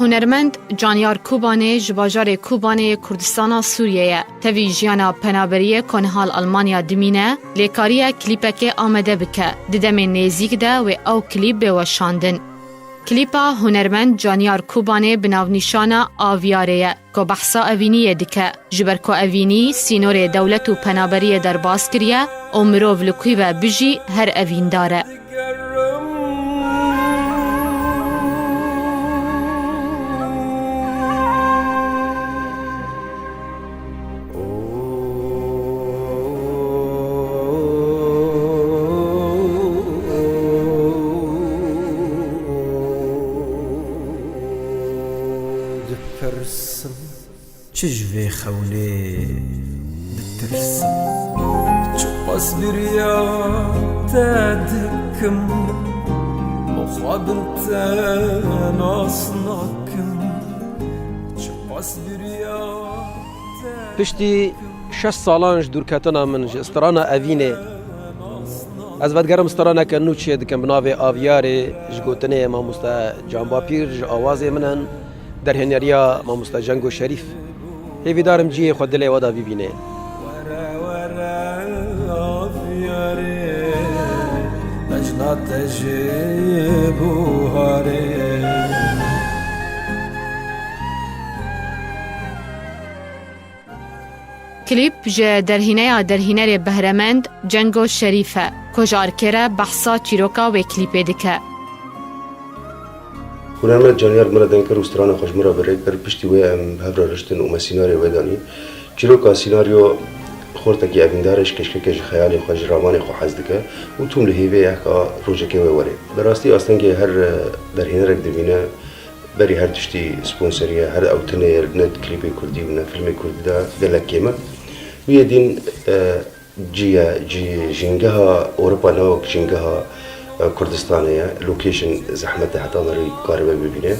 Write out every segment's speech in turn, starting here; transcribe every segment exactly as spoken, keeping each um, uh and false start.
Hunermend Canyar Kobanê ji bajarê Kobanê yê Kurdistana Sûriyê ye. Tevî jiyana penaberiyê ku niha li Almanya dimîne, lê kariye klîpekê amede bike. Di demên nêzîk de wê ew klîp bê weşandin. Klîpa hunermend Canyar Kobanê bi navnîşana Aviyarê ye, ku behsa evîniyê dike, ji ber ku evînî sînorê dewlet û penaberiyê derbas kiriye û mirov li ku ve bijî her evîndar e. Dipirsim, çi ji vê xewnê ditirsim? Çiqas biriya te dikim, xwedin te nas nakim. Çiqas biriya te Piştî şeş salan ji dûrketina min ji strana Evînê, ez vedigerim straneke nû çêdikim bi navê Aviyarê, ji gotinê mamoste Can Bapîr, ji awazê min in, derhêneriya mamoste Cengo Şerîf. Hêvîdarim cihê xwe dilê we de bibîne. Were were Aviyarê, bejna te ji buharê. Klîp ji derhîneya derhînerê behremend Cengo Şerîf e, ku ji arkê re behsa çîroka wê klîpê dike. Hunermend Canyar min re deng kir û strana xwe ji min re bi rê kir. Piştî wê em bi hev re riştin û me sînaryo wê danî. Çîroka sînaryo xortekî evîndar e, ji keşkeke ji xeyalê xwe, ji ramanê xwe hez dike û tom li hêvê ye ka rojekê wê were. Bi rastî astengê her, e, derhênerek dimîne. Berî her tiştî sponseriye, her ew tune ye, ne klîpê kurdî û ne filmê kurdî de gelek kêm e. Wî yê dîn, e, cî ye, cî, jîngeha Ewropa ne wek jîngeha, e, Kurdistanê ye. Location zehmet e heta merî karibe bibîne.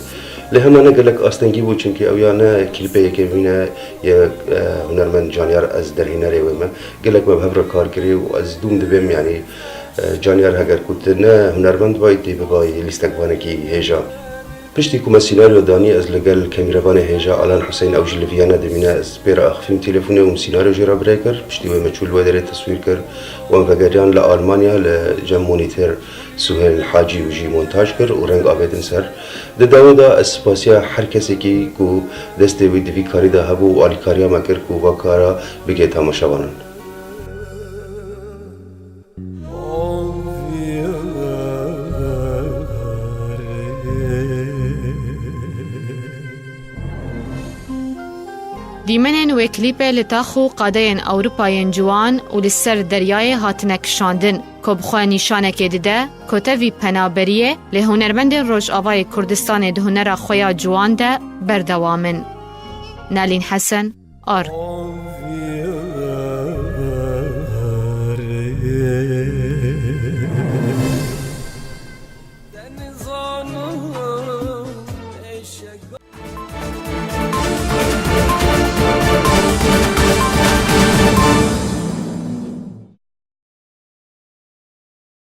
Lê hema ne gelek astengî bû, çimkî ew ya ne klîpê yekemîn e, yê, e, hunermend Canyar ez derhênerê wê me. Gelek me bi hev re kar kirî û ez dûm dibêm, yanî, e, Canyar heger ku tu ne hunermend bayî, tê bibayî lîstekvanekî hêja. Piştî ku me sînaryo danî, ez li gel kemîrevanê hêja Alan Huseyîn, ew jî li Viyana dimîne, ez pê re axifîm telefonê û min sînaryo jê re bi rê kir. Piştî wê me çû li wê derê teswîr kir û em vegeriyand li Almanya li cem monîter Suhêl Hacî û jî montaj kir û reng avêtin ser. Di dawê de ez spasiya her kesekî ku destê wî di vî karî de hebû û alîkariya me kir ku va kara bigê tamaşevanan. Dîmenên wê klîpê li tax û qadeyên Ewropa yên ciwan û li ser deryayê hatine kişandin, ku bi xwe nîşanekê dide ku tevî penaberiyê, lê hunermendên Rojavayê Kurdistanê di hunera xwe ya ciwan de berdewam in. Nalîn Hesen, Ar.